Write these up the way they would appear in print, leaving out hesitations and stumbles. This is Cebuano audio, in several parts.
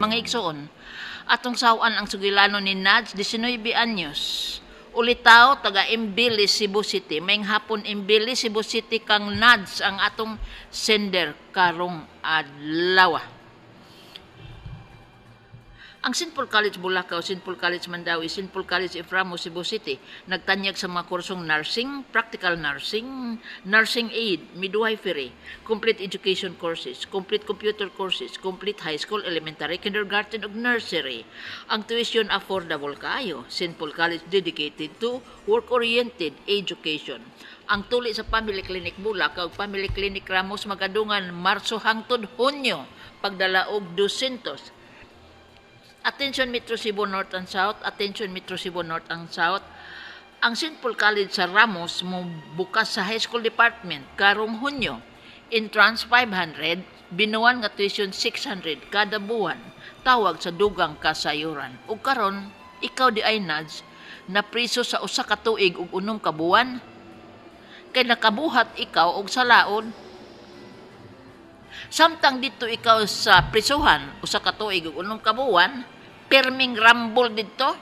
Mga igsoon, atong sawan ang sugilano ni Nads, 19 anyos. Ulitaw, taga Imbili, Cebu City. Maayong hapon, Imbili, Cebu City, kang Nads ang atong sender karong adlaw. Ang St. Paul College Bulacau, St. Paul College Mandaue, St. Paul College F. Ramos, Cebu City, nagtanyag sa mga kursong nursing, practical nursing, nursing aid, midwifery, complete education courses, complete computer courses, complete high school, elementary, kindergarten ug nursery. Ang tuition affordable kaayo. St. Paul College, dedicated to work-oriented education. Ang tuli sa Family Clinic Bulacau ug Family Clinic Ramos magadungan Marso hangtod Hunyo, pagdala og 200. Attention Metro Cebu North and South, attention Metro Cebu North and South. Ang St. Paul College sa Ramos mo bukas sa high school department karong Hunyo. Entrance 500, binuan nga tuition 600 kada buwan. Tawag sa dugang kasayuran. Ug karon, ikaw diay, Nads, na priso sa 1 ka tuig ug 6 ka buwan. Kay nakabuhat ikaw og salaod. Samtang dito ikaw sa prisuhan, 1 ka tuig ug 6 ka buwan, pirming rambol didto.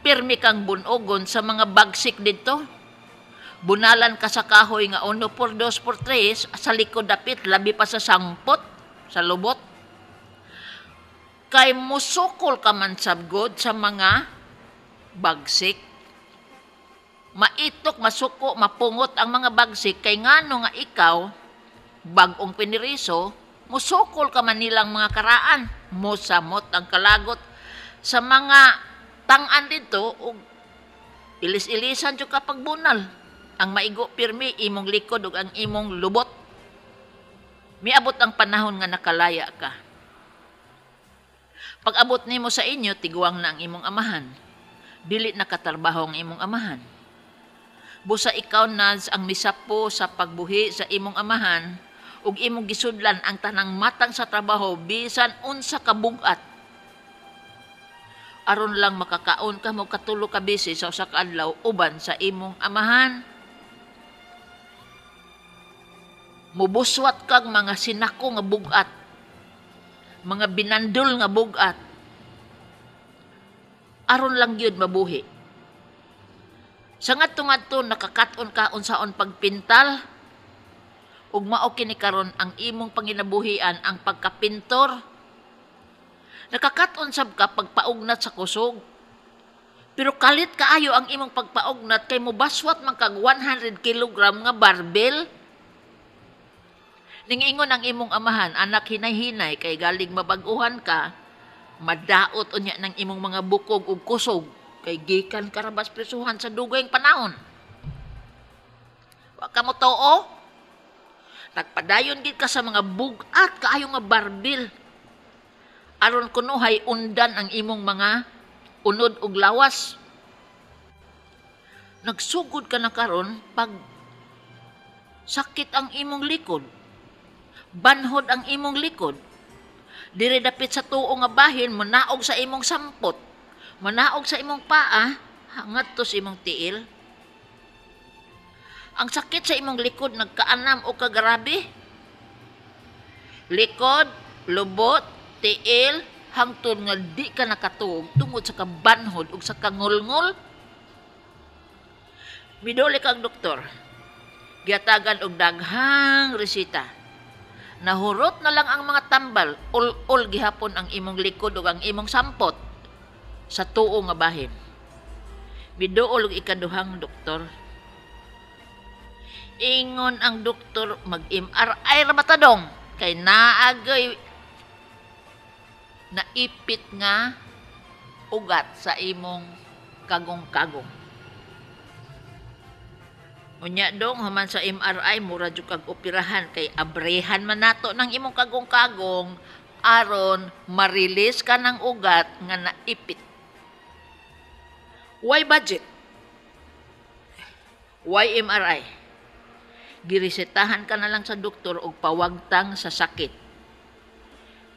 Pirmi kang bunogon sa mga bagsik didto. Bunalan ka sa kahoy nga 1 por 2 por 3 sa likod dapit, labi pa sa sangpot, sa lubot. Kay musukol ka man sabgod sa mga bagsik. Maitok, masuko, mapungot ang mga bagsik kay ngano nga ikaw bag-ong piniriso, musukol ka man nilang mga karaan, mosamot ang kalagot sa mga tang-an dito ug ilis-ilisan jud ka pagbunal. Ang maigo pirmi imong likod ug ang imong lubot. Miabot ang panahon nga nakalaya ka. Pag-abot nimo sa inyo, tiguang na ang imong amahan. Dili na katrabaho ang imong amahan. Busa ikaw, Nads, ang misapo sa pagbuhi sa imong amahan ug imong gisudlan ang tanang matang sa trabaho bisan unsa ka bug-at aron lang makakaon ka mo katulo ka beses sa usa ka adlaw uban sa imong amahan. Mubuswat kag mga sinako nga bug-at, mga binandol nga bug-at aron lang gyud mabuhi. Sa ngadto-ngadto nakakat-on ka unsaon pagpintal ug mao kini karon ang imong panginabuhian, ang pagkapintor. Nakakat-on sab ka pagpaugnat sa kusog. Pero kalit kaayo ang imong pagpaugnat kay mobaswat man kag 100 kilogram nga barbell. Ningingon ang imong amahan, "Anak, hinay-hinay kay galing mabag-uhan ka, madaot unya ng imong mga bukog ug kusog kay gikan ka ra bas prisuhan sa dugayng panahon." Wa ka mo tuo? Nagpadayon gid ka sa mga bug-at kaayo nga barbell aron kunuhay undan ang imong mga unod ug lawas. Nagsugod ka na karon pag sakit ang imong likod. Banhod ang imong likod. Diri dapit sa tuo nga bahin, munaog sa imong sampot, manaog sa imong paa, hangadto sa imong tiil. Ang sakit sa imong likod nagkaanam o kagarabi. Likod, lubot, tiil, hangtod nga di ka nakatuog tungod sa kabanhod ug sa kangulngol. Miduli kang doktor. Giatagan og daghang resita. Nahurot na lang ang mga tambal, ul-ul gihapon ang imong likod ug ang imong sampot sa tuo nga bahin. Miduol og ikaduhang doktor. Ingon ang doktor, mag-MRI ra ba dong kay naagay naipit nga ugat sa imong kagong-kagong. Unya dong, human sa MRI, mura jud kag operahan kay abrehan man nato ng imong kagong-kagong aron ma-release ka ng ugat nga naipit. Why budget? Why MRI? Giresetahan ka na lang sa doktor og pawagtang sa sakit.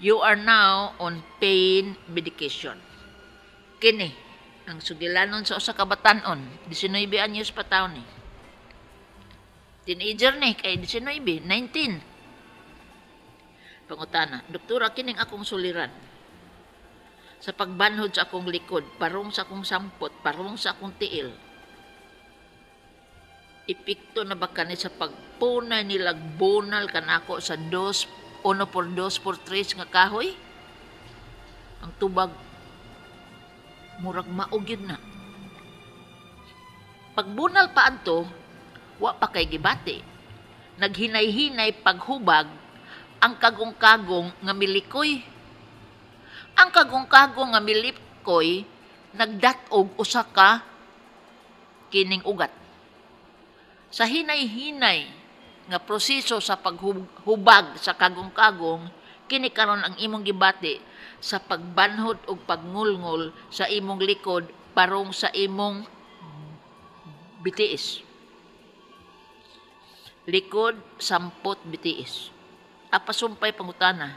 You are now on pain medication. Kini ang sugilanon sa usa ka batan-on, 19 anyos pa taon ni. Teenager ni kay 19, 19. Pangutana, "Doktora, kining akong suliran. Sa pagbanhod sa akong likod, parong sa akong sampot, parong sa akong tiil. Epekto na ba kani sa pagpunay nilag bunal kanako sa 2, 1 por 2 por 3 nga kahoy? Ang tubag, murag mao gyud na. Pagbunal pa adto, wa pa kay gibati. Naghinay-hinay paghubag ang kagong-kagong nga milikoy. Ang kagong-kagong nga milikoy nagdat-og usa ka kining ugat. Sa hinay-hinay nga proseso sa paghubag sa kagong-kagong, kini karon ang imong gibati sa pagbanhod og pagngulngol sa imong likod parong sa imong bitiis. Likod, sampot, bitiis. Apasumpay pangutana.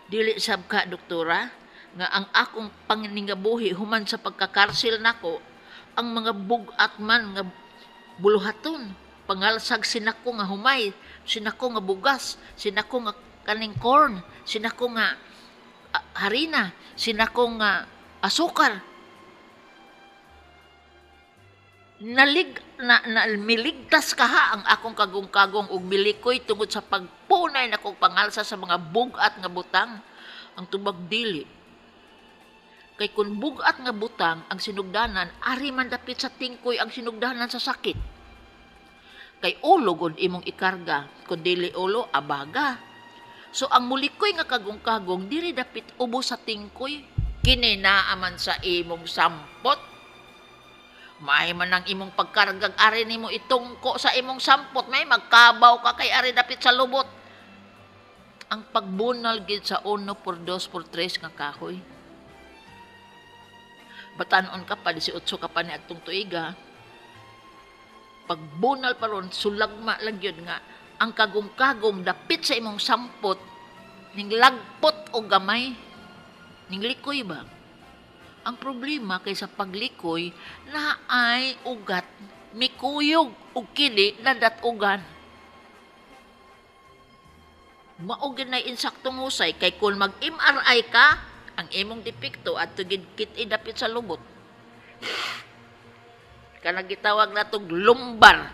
Dili sab ka, doktora, nga ang akong panginingabuhi human sa pagkakarsil nako, ang mga bug-at man nga buluhaton, pangalsag sinako nga humay, sinako nga bugas, sinako nga kaning corn, sinako nga harina, sinako nga asukar. Nalig na, na miligtas kaha ang akong kagong-kagong ug milikoy tungod sa pagpunay nakong pangalsa sa mga bug-at nga butang. Ang tubag, dili. Kay kun bug-at nga butang ang sinugdanan, ari man dapit sa tingkoy ang sinugdanan sa sakit. Kay ulo gud imong ikarga, kun dili ulo, abaga. So ang mulikoy nga kagong-kagong diri dapit ubos sa tingkoy, kini naa man sa imong sampot. May man ang imong pagkargag ari nimo itungko sa imong sampot, may magkabaw ka kay ari dapit sa lubot. Ang pagbunal gid sa 1 por 2 por 3 nga kahoy. Batanon ka pa, 18 ka pa ni atong tuiga. Pagbunal pa ron, sulagma lang yun nga ang kagong-kagong dapit sa imong sampot, ning lagpot o gamay, ning likoy ba? Ang problema kay sa paglikoy, naay ugat, mikuyog og kini nadatugan. Mao gyud nay insaktong husay kay kung mag-MRI ka, ang imong depekto adto gid kit-i dapit sa lubot. Kanang gitawag natong lumbar.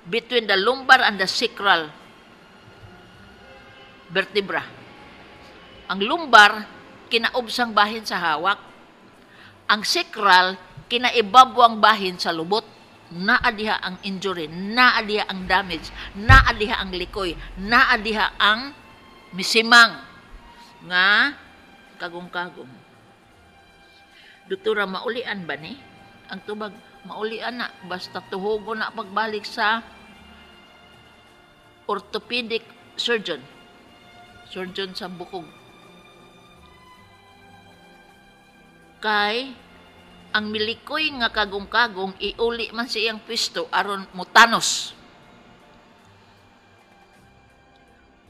Between the lumbar and the sacral vertebra. Ang lumbar kinaubsang bahin sa hawak. Ang sacral kinaibabwang bahin sa lubot. Naa diha ang injury, naa diha ang damage, naa diha ang likoy, naa diha ang misimang nga kagong-kagong. Doktora, maulian ba ni? Ang tubag, maulian na, basta tuhugo na pagbalik sa orthopedic surgeon. Surgeon sa bukog. Kay ang milikoy nga kagong-kagong iuli man sa iyang pwesto aron mutanos.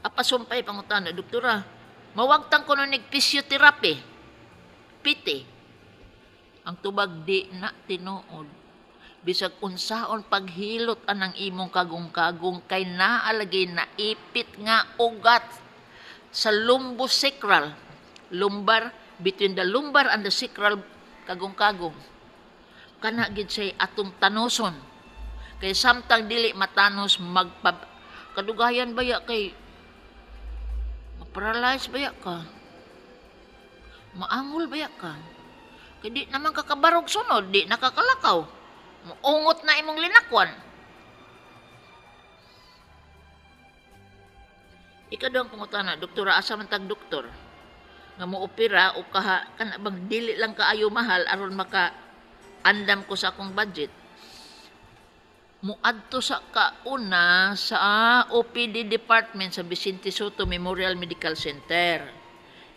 Apasumpay pangutana, doktora, mawagtang ko nig physiotherapy. Piti. Ang tubag, di na tinuod. Bisag unsaon paghilot anang imong kagong-kagong kay naalagay na ipit nga ugat sa lumbosacral, lumbar, between the lumbar and the sacral kagong-kagong. Kana gid say atong tanoson. Kay samtang dili matanos magpab kadugayan baya kay ma-paralyze baya ka. Maangol baya ka. Kay di naman kakabarog sunod, di nakakalakaw. Muungot na imong linakwan. Ikaduhang pangutana, doktora, asa man tag doktor nga moopera o kaha kana bang dili lang kaayo mahal aron maka andam ko sa akong budget? Muadto sa kauna sa OPD department sa Vicente Sotto Memorial Medical Center.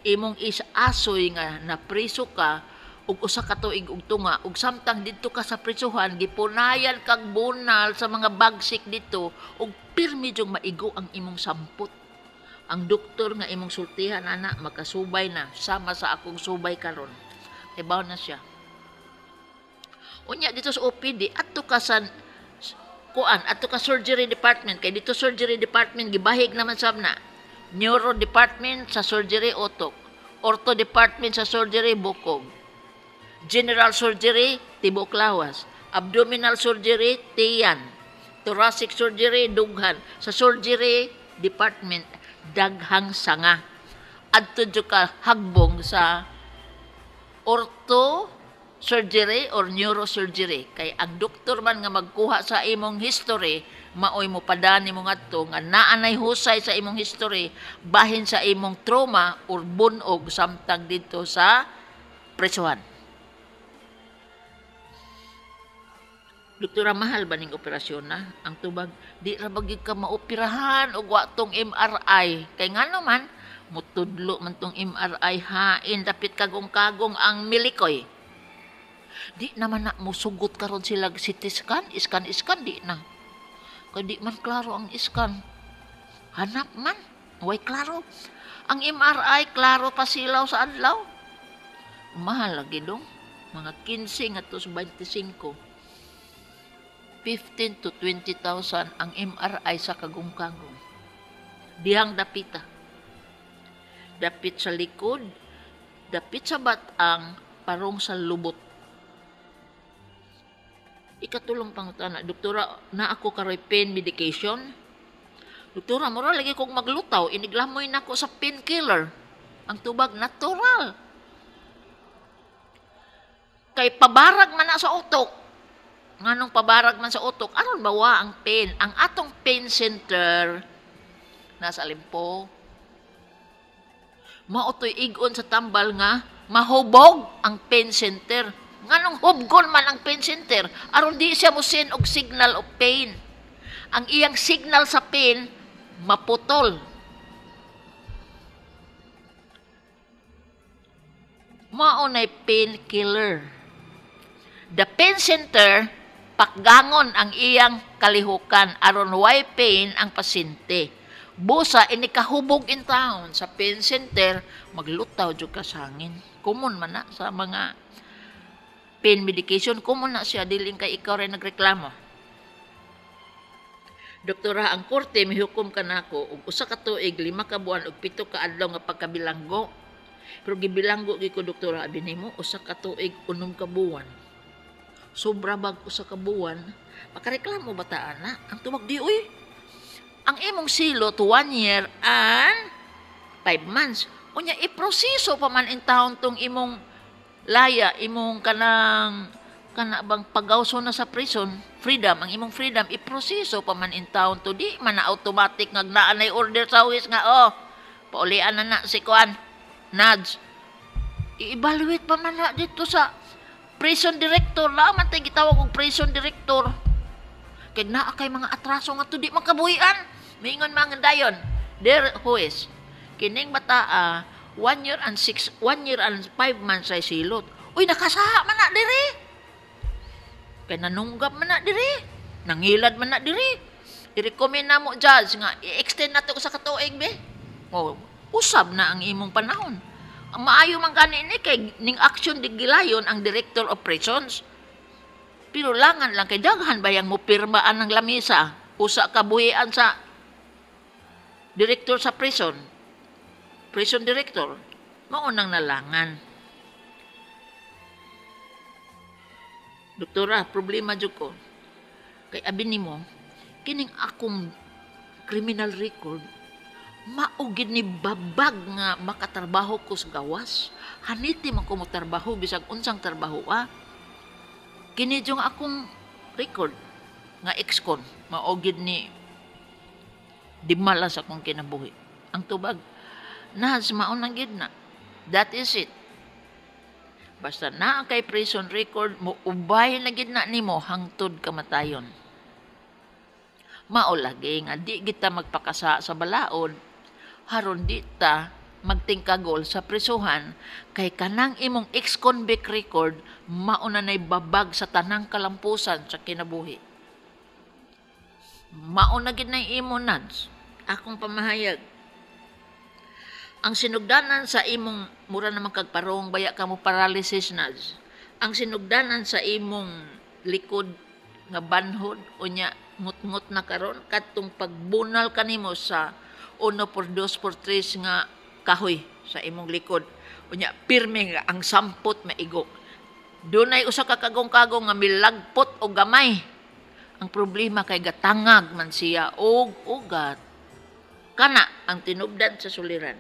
Imong is-asoy nga napriso ka og usa ka tuig og tunga, ug samtang didto ka sa prisuhan gipunayan kag bunal sa mga bagsik didto ug pirmi jung maigo ang imong sampot. Ang doktor nga imong sultihan ana makasubay na sama sa akong subay karon. Hibaw na siya. Unya dito sa OPD adto ka sa kuan, adto ka surgery department, kay dito surgery department gibahig naman sab na. Neuro department sa surgery otok. Ortho department sa surgery, bukog. General surgery, tibok lawas. Abdominal surgery, tiyan. Thoracic surgery, dughan. Sa surgery department, daghang sanga. Adto jud ka hagbong sa ortho surgery or neurosurgery kay ang doktor man nga magkuha sa imong history, maoy mo padani mo ngadto nga naa nay husay sa imong history bahin sa imong trauma or bunog samtang didto sa presohan. "Doktora, mahal ba ning operasyon na?" Ang tubag, "Di ra ba gyud ka maoperahan og wa tong MRI?" Kay ngano man mutudlo man tong MRI, hain dapit kagong-kagong ang milikoy. Di naman na musugot karon sila CT scan, scan scan di na. Kay di man klaro ang scan. Hanap man, way klaro. Ang MRI klaro pa silaw sa adlaw. Mahal lagi dong, mga 15 ngadto sa 25. 15 to 20,000 ang MRI sa kagong-kagong. Dihang dapita. Dapit sa likod, dapit sa batang, parong sa lubot. Ikatulong pangutana, "Doktora, na ako karoy pain medication?" "Doktora, mura lagi kong maglutaw, iniglamoy nako sa painkiller." Ang tubag, "Natural. Kay pabarag man na sa utok." Nganong pabarag man sa utok? Aron bawa ang pain. Ang atong pain center nasa alimpo. Mao to'y igon sa tambal nga mahubog ang pain center. Nganong hubgon man ang pain center? Aron di siya mo send og signal of pain. Ang iyang signal sa pain maputol. Mao nay painkiller. The pain center pakgangon ang iyang kalihukan aron way pain ang pasyente. Busa ini kahubog in town sa pain center, maglutaw jud ka sa hangin. Common man na sa mga pain medication, common na siya, dili kay ikaw rin nagreklamo. "Doktora, ang korte mihukom kanako og 1 ka tuig, 5 ka buwan ug 7 ka adlaw nga pagkabilanggo. Pero gibilanggo gyud ko, doktora, abi nimo 1 ka tuig 6 ka buwan. Sobra bag 1 ka buwan, makareklamo ba ta ana?" Ang tubag, "Di uy. Ang imong silot 1 year and 5 months. Unya iproseso pa man in town tong imong laya, imong kanang kana bang pagawso na sa prison, freedom, ang imong freedom iproseso pa man in town to, di man na automatic nga naa nay order sa huwes nga oh, paulian na na si kuan Nads. I-evaluate pa man na dito sa prison director, naa man tay gitawag og prison director. Kay naa kay mga atraso nga to di makabuhian." Miingon mga dayon, "There huwes, kining bataa 1 year and 6, 1 year and 5 months ay silot. Uy, nakasaha man na diri. Kay nanunggap man na diri. Nangilad man na diri. I-recommend na mo, judge, nga i-extend na to sa katuig be. O, usab na ang imong panahon. Ang maayo man gani ni kay ning action di gilayon ang director of prisons. Pero langan lang kay daghan bayang mo pirmaan ang lamisa, usa ka buhian sa director sa prison, prison director, mao nang nalangan. Doktora, problema jud ko. Kay abi nimo, kining akong criminal record, mao gid ni babag nga makatrabaho ko sa gawas. Haniti man ko motrabaho bisag unsang trabaho ah. Kini jung akong record nga ex-con, mao gid ni dimala sa akong kinabuhi." Ang tubag, "Nas, mao nang gid na. That is it. Basta naa kay prison record, mo ubay na gid na nimo hangtod kamatayon." Mao lagi nga di kita magpakasa sa balaod, haron di ta magtingkagol sa prisuhan, kay kanang imong ex-convict record mao na nay babag sa tanang kalampusan sa kinabuhi. Mao na gid nay imo, Nads. Akong pamahayag. Ang sinugdanan sa imong, mura naman kag parong baya ka mo paralysis, Nads. Ang sinugdanan sa imong likod nga banhod unya ngut-ngut na karon kadtong pagbunal kanimo sa 1 por 2 por 3 nga kahoy sa imong likod. Unya pirmi nga ang sampot maigo. Dunay usa ka kagong-kagong nga milagpot og gamay. Ang problema kay gatangag man siya og ugat. Kana ang tinubdan sa suliran.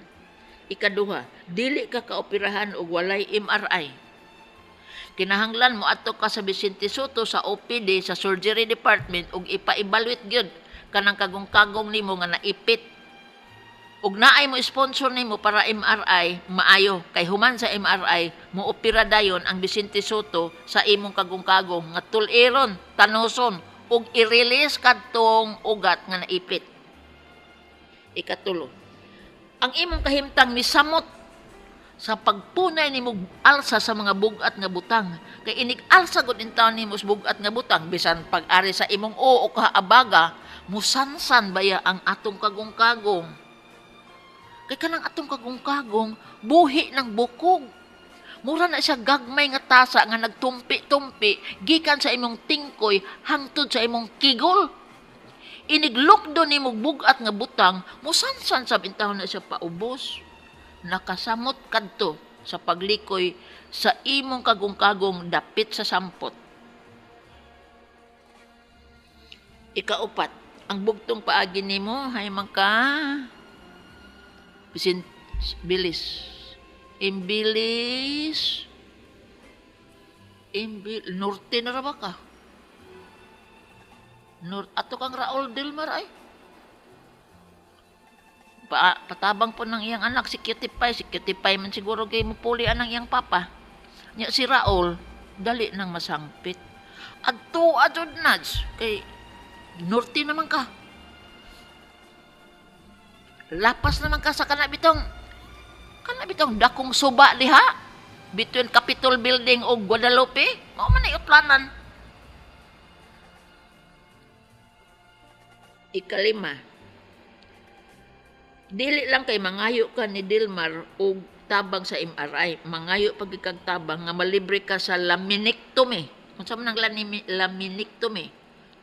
Ikaduha, dili ka kaoperahan og walay MRI. Kinahanglan mo adto ka sa Vicente Sotto sa OPD, sa surgery department, ug ipa-evaluate gyud kanang kagong-kagong nimo nga naipit. Ug naay mo sponsor nimo para MRI, maayo kay human sa MRI mo opera dayon ang Vicente Sotto sa imong kagong-kagong nga tul-iron, tanuson ug i-release kadtong ugat nga naipit. Ikatulo, ang imong kahimtang misamot sa pagpunay nimo alsa sa mga bugat nga butang. Kay inig alsa gud intawon nimo sa bugat nga butang, bisan pag-ari sa imong o kaabaga, musansan baya ang atong kagong-kagong. Kay kanang atong kagong-kagong, buhi ng bukog. Mura na siya gagmay nga tasa nga nagtumpi-tumpi gikan sa imong tingkoy hangtod sa imong kigol. Iniglukdo nimo bugat nga butang, musansan sab intawon na siya paubos. Nakasamot kadto sa paglikoy sa imong kagong-kagong dapit sa sampot. Ikaupat, ang bugtong paagi nimo hay man ka bisin bilis. Imbilis. Imbil norte na ra ba ka? Ato kang Raul Delmar ay. Patabang po ng iyang anak si Cutie Pie. Si Cutie Pie man siguro kay mupuli anang iyang papa. Nya si Raul dali nang masangpit. Adto adod nads kay norte naman ka. Lapas naman ka sa kanabitong dakong suba diha between Capitol Building ug Guadalupe. Mao man ay utlanan. Ikalima, dili lang kay mangayo ka ni Dilmar og tabang sa MRI, mangayo pag ikag tabang nga malibre ka sa laminectomy. Unsa man ang laminectomy?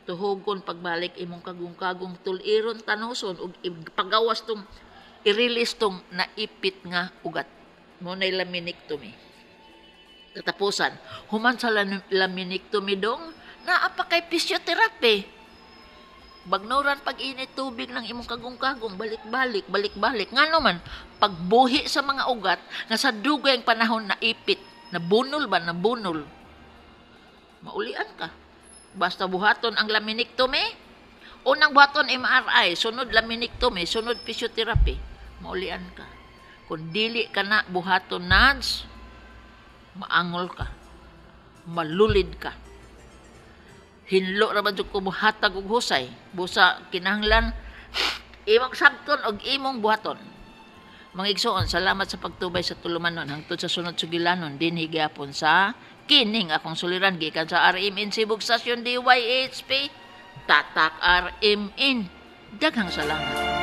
Tuhugon pagbalik imong kagong-kagong tul-iron tanuson og pagawas tong i-release tong naipit nga ugat. Mo nay laminectomy. Katapusan, human sa laminectomy dong, naa pa kay physiotherapy. Bagnoran pag init tubig ng imong kagong-kagong, balik-balik, balik-balik. Ngano man, pagbuhi sa mga ugat nga sa dugay ang panahon naipit, nabunol ba, nabunol, maulian ka. Basta buhaton ang laminectomy, unang buhaton MRI, sunod laminectomy, sunod physiotherapy, maulian ka. Kung dili ka na buhaton nads, maangol ka, malulid ka. Hinlo ra ba jud ko buhatag og husay, busa kinahanglan imong sabton og imong buhaton. Mga igsoon, salamat sa pagtubay sa tulumanon hangtod sa sunod sugilanon dinhi gyapon sa kining akong suliran gikan sa RMN Cebu Station DYHP Tatak RMN. Daghang salamat.